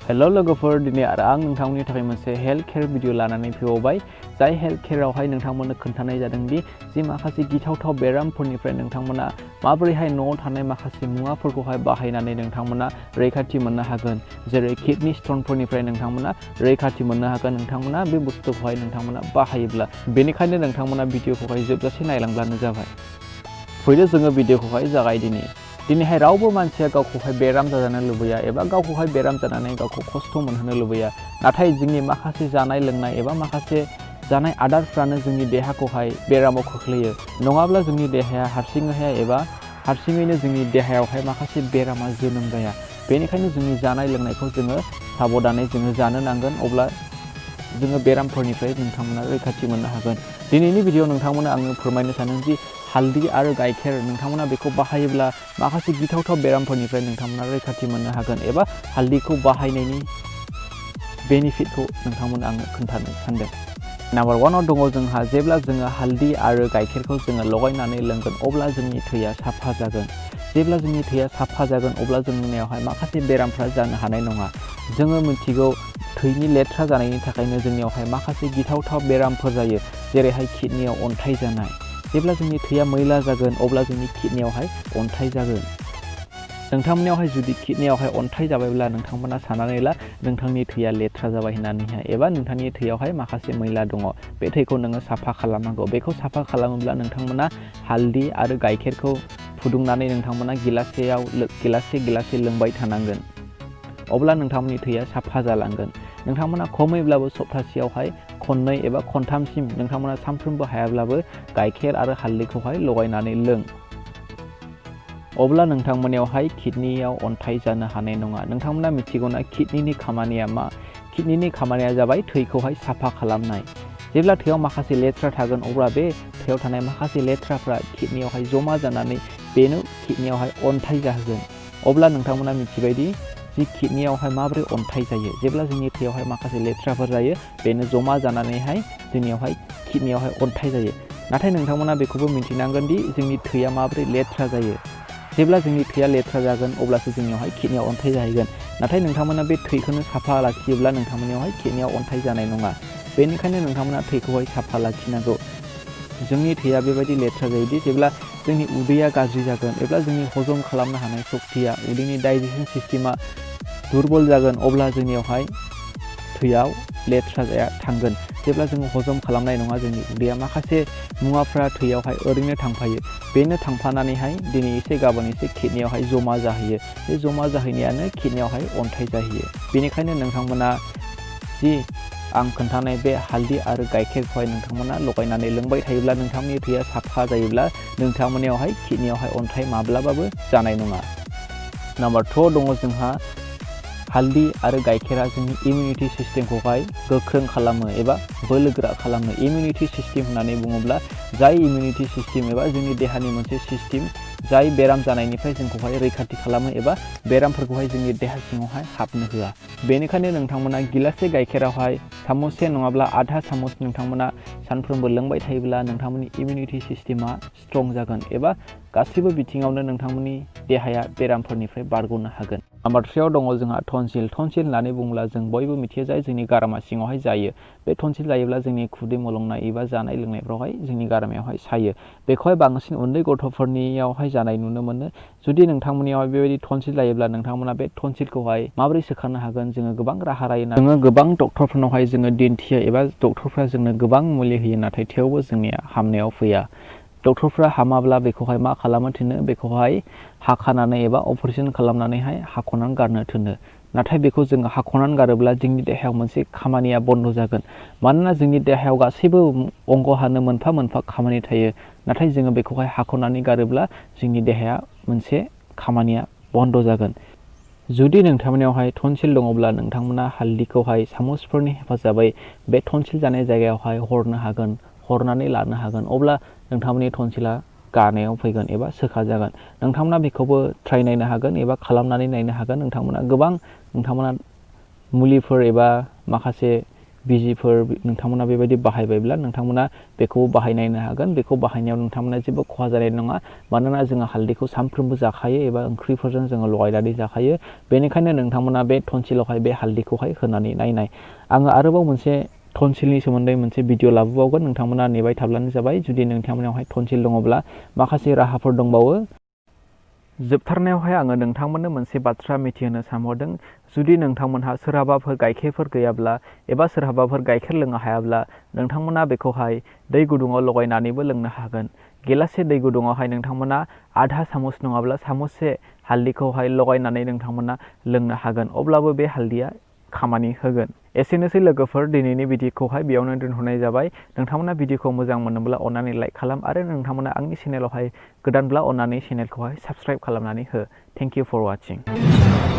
Hello लोगोफोर दिनै आरो आं नोंथांमोननि थाखाय मोनसे हेल्थ केयर भिडिअ लानानै फैबावबाय जाय हेल्थ केयरावहाय नोंथांमोननो खोन्थानाय जादों दि जि माखासे गिथावथाव बेरामफोरनिफ्राय नोंथांमोना माबोरैहाय न'आव थानाय माखासे मुवाफोरखौहाय बाहायनानै नोंथांमोना रैखाथि मोननो हागोन जेरै किडनि स्टनफोरनिफ्राय नोंथांमोना रैखाथि मोननो हागोन नोंथांमोना बे बुस्थुखौहाय नोंथांमोना बाहायोब्ला बेनिखायनो नोंथांमोना भिडिअखौहाय जोबजासे नायलांब्लानो जाबाय फैदो जोङो भिडिअखौहाय जागायदिनि दिनैहाय रावबो मानसिया गावखौहाय बेराम जाजानो लुबैया एबा गावखौहाय बेराम जानानै गावखौ खस्थ' मोनहोनो लुबैया नाथाय जोंनि माखासे जानाय लोंनाय एबा माखासे जानाय आदारफ्रानो जोंनि देहाखौहाय बेरामाव खोख्लैयो नङाब्ला जोंनि देहाया हारसिङैहाय एबा हारसिङैनो जोंनि देहायावहाय माखासे बेरामा जोनोम जाया बेनिखायनो जोंनि जानाय लोंनायखौ जोङो साबधानै जोङो जानो नांगोन अब्ला जोङो बेरामफोरनिफ्राय नोंथांमोना रैखाथि मोननो हागोन दिनैनि भिडिअ नोंथांमोना आङो फोरमायनो सानो दि हालदै आरो गाइखेर नोंथांमोना बेखौ बाहायोब्ला माखासे गिथावथाव बेरामफोरनिफ्राय नोंथांमोना रैखाथि मोननो हागोन एबा हालदैखौ बाहायनायनि बेनिफिटखौ नोंथांमोना आङो खोन्थानो सानदों नाम्बार 1 आव दङ जोंहा जेब्ला जोङो हालदै आरो गाइखेरखौ जोङो लगायनानै लोंगोन अब्ला जोंनि थैया साफा जागोन जेब्ला जोंनि थैया साफा जागोन अब्ला जोंनियावहाय माखासे बेरामफ्रा जानो हानाय नङा जोङो मिथिगौ थैनि लेथ्रा जानायनि थाखायनो जोंनियावहाय माखासे गिथावथाव बेरामफोर जायो जेरैहाय किडनियाव अन्थाइ जानाय जेब्ला जोंनि थैया मैला जागोन अब्ला जोंनि किडनियावहाय अन्थाइ जागोन नोंथांमोननियावहाय जुदि किडनियावहाय अन्थाइ जाबायब्ला नोंथांमोना साननानै ला नोंथांनि थैया लेथ्रा जाबाय होननानैहाय एबा नोंथांनि थैयावहाय माखासे मैला दङ बे थैखौ नोङो साफा खालामनांगौ बेखौ साफा खालामोब्ला नोंथांमोना हालदै आरो गाइखेरखौ फुदुंनानै नोंथांमोना गिलासे लोंबाय थानांगोन अब्ला नोंथांमोननि थैया साफा जालांगोन नोंथांमोना खमैब्लाबो सप्तासेयावहाय खननै एबा खनथामसिम नोंथांमोना सानफ्रोमबो हायाब्लाबो गाइखेर आरो हालदैखौहाय लगायनानै लों अब्ला नोंथांमोननियावहाय किडनियाव अन्थाइ जानो हानाय नङा नोंथांमोना मिथिगौना किडनिनि खामानिया मा किडनिनि खामानिया जाबाय थैखौहाय साफा खालामनाय जेब्ला थैयाव माखासे लेथ्रा थागोन अब्ला बे थैयाव थानाय माखासे लेथ्राफ्रा किडनियावहाय जमा जानानै बेनो किडनियावहाय अन्थाइ जाहोगोन अब्ला नोंथांमोना मिथिबायदि जि किडनियावहाय माबोरै अन्थाइ जायो जेब्ला जोंनि थैयावहाय माखासे लेथ्राफोर जायो बेनो जमा जानानैहाय जोंनियावहाय किडनियावहाय अन्थाइ जायो नाथाय नोंथांमोना बेखौबो मिथिनांगोन दि जोंनि थैया माबोरै लेथ्रा जायो जेब्ला जोंनि थैया लेथ्रा जागोन अब्लासो जोंनियावहाय किडनियाव अन्थाइ जाहैगोन नाथाय नोंथांमोना बे थैखौनो साफा लाखियोब्ला नोंथांमोननियावहाय किडनियाव अन्थाइ जानाय नङा बेनिखायनो नोंथांमोना थैखौहाय साफा लाखिनांगौ जोंनि थैया बेबायदि लेथ्रा जायोदि जेब्ला जोंनि उदैया गाज्रि जागोन एबा जोंनि हजम खालामनो हानाय सक्तिया उदैनि डाइजेसन सिस्टेमा दुरबल जागोन अब्ला जोंनियावहाय थैयाव लेथ्रा जाया थांगोन जेब्ला जोङो हजम खालामनाय नङा जोंनि उदैया माखासे मुवाफ्रा थैयावहाय ओरैनो थांफायो बेनो थांफानानैहाय दिनै एसे गाबोन एसे किडनियावहाय जमा जाहैयो बे जमा जाहैनायानो किडनियावहाय अन्थाइ जाहैयो बेनिखायनो नोंथांमोना जि आं खोन्थानाय बे हालदै आरो गाइखेरखौहाय नोंथांमोना लगायनानै लोंबाय थायोब्ला नोंथांमोननि थैया साफा जायोब्ला नोंथांमोननियावहाय किडनियावहाय अन्थाइ माब्लाबाबो जानाय नङा नाम्बार 2 दङ जोंहा हालदै आरो गाइखेरा जोंनि इमिउनिटि सिस्टेमखौहाय गोख्रों खालामो एबा बोलोगोरा खालामो इमिउनिटि सिस्टेम होननानै बुङोब्ला जाय इमिउनिटि सिस्टेम एबा जोंनि देहानि मोनसे सिस्टेम जाय बेराम जानायनिफ्राय जोंखौहाय रैखाथि खालामो एबा बेरामफोरखौहाय जोंनि देहा सिङावहाय हाबनो होआ बेनिखायनो नोंथांमोना गिलासे गाइखेरावहाय सामससे नङाब्ला आधा सामस नोंथांमोना सानफ्रोमबो लोंबाय थायोब्ला नोंथांमोननि इमिउनिटि सिस्टेमा स्ट्रं जागोन एबा गासैबो बिथिङावनो नोंथांमोननि देहाया बेरामफोरनिफ्राय बारग'नो हागोन नाम्बार 3 आव दङ जोंहा टनसिल होननानै बुङोब्ला जों बयबो मिथियो जाय जोंनि गारामा सिङावहाय जायो बे टनसिल जायोब्ला जोंनि खुदै मलंनाय एबा जानाय लोंनायफ्रावहाय जोंनि गारामायावहाय सायो बेखौहाय बांसिन उन्दै गथ'फोरनियावहाय जानाय नुनो मोनो जुदि नोंथांमोननियावहाय बेबायदि टनसिल जायोब्ला नोंथांमोना बे टनसिलखौहाय माबोरै सोखानो हागोन जोङो गोबां राहा लायो जोङो गोबां डक्टरफोरनावहाय जोङो दिन्थियो एबा डक्टरफ्रा जोंनो गोबां मुलि होयो नाथाय थेवबो जोंनिया हामनायाव फैया डक्टरफ्रा हामाब्ला बेखौहाय मा खालामनो थिनो बेखौहाय हाखानानै एबा अपारेसन खालामनानैहाय हाख'नानै गारनो थिनो नाथाय बेखौ जोङो हाख'नानै गारोब्ला जोंनि देहायाव मोनसे खामानिया बन्द जागोन मानोना जोंनि देहायाव गासैबो अंगहानो मोनफा मोनफा खामानि थायो नाथाय जोङो बेखौहाय हाख'नानै गारोब्ला जोंनि देहाया मोनसे खामानिया बन्द जागोन जुदि नोंथांमोननियावहाय टनसिल दङब्ला नोंथांमोना हालदैखौहाय सामुसफोरनि हेफाजाबै बे टनसिल जानाय जायगायावहाय हरनानै लानो हागोन अब्ला नोंथांमोननि टनसिला गानायाव फैगोन एबा सोखा जागोन नोंथांमोना बेखौबो ट्राइ नायनो हागोन एबा खालामनानै नायनो हागोन नोंथांमोना मुलिफोर एबा माखासे बिजिफोर नोंथांमोना बेबायदि बाहायबायब्ला नोंथांमोना बेखौ बाहायनायनो हागोन। बेखौ बाहायनायाव नोंथांमोना जेबो खहा जानाय नङा, मानोना जोङो हालदैखौ सानफ्रोमबो जाखायो एबा ओंख्रिफोरजों जोङो लगायनानै जाखायो। बेनिखायनो नोंथांमोना बे टनसिलावहाय बे हालदैखौहाय होनानै नायनाय। आङो आरोबाव मोनसे टनसिलनि सोमोन्दै मोनसे भिडिअ लाबोबावगोन, नोंथांमोना नेबाय थाब्लानो जाबाय। जुदि नोंथांमोनावहाय टनसिल दङब्ला माखासे राहाफोर दंबावो। जोबथारनायावहाय आङो नोंथांमोननो मोनसे बाथ्रा मिथिहोनो सानहरदों। जुदि नोंथांमोनहा सोरहाबाफोर गाइखेरफोर गैयाब्ला एबा सोरहाबाफोर गाइखेर लोंनो हायाब्ला नोंथांमोना बेखौहाय दै गुदुङाव लगायनानैबो लोंनो हागोन। गिलाससे दै गुदुङावहाय नोंथांमोना आधा सामुस नङाब्ला सामुससे हालदैखौहाय लगायनानै नोंथांमोना लोंनो हागोन। अब्लाबो बे हालदैया खामानि होगोन। एसेनोसै लोगोफोर, दिनैनि भिडिअखौहाय बेयावनो दोनथ'नाय जाबाय। नोंथांमोना भिडिअखौ मोजां मोनोब्ला अननानै लाइक खालाम आरो नोंथांमोना आंनि चेनेलावहाय गोदानब्ला अननानै चेनेलखौहाय साबस्क्राइब खालामनानै हो। Thank you for वाचिं।